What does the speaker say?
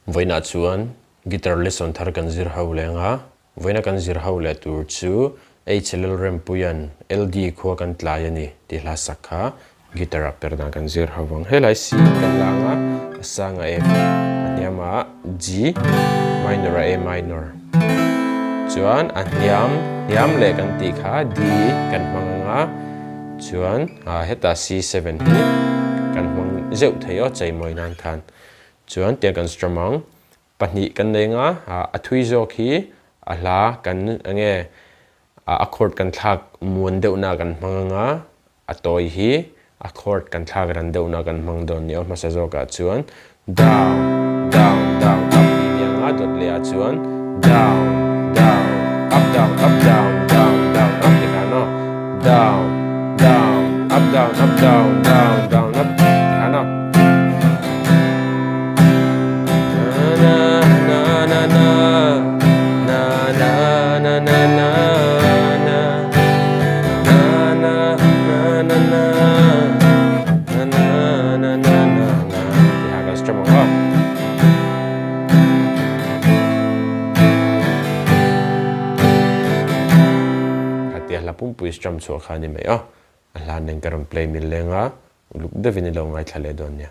Vawiinah chuan guitar lesson thar kan zir ho leng a, vawiina kan zir ho leh tur chu HLL Rempuia'n LD khua kan tlai a ni tih hla sak kha guitar ah per dan kan zir ho vang. Helai C kan la ang a, a sang a F, a hniam ah G minor a A minor. Chuan a hniam hniam leh kan tih kha D kan hmang ang a, chuan hetah C7 hi kan hmang zeuh thei aw cheimawi nan khan. Chuan tiang kan strum ang. Pahnih kan nei nga, a thui zawk hi a hla kan enge a chord kan thlak muan deuhna kan hmang anga, a tawi hi a chord kan thlak ran deuhna kan hmang dawn ni aw hmasa zawkah chuan down, down, down, up tih ni anga dawt leh ah chuan down, down, up, down, up, down, down, down, up ti khan aw down, down, up, down, up, down, down, down, up ti khan aw. Pumpui strum chhuah kha a ni mai a, a hlan nen ka rawn play mil leng a, uluk deuhin i lo ngaithla leh dawn nia.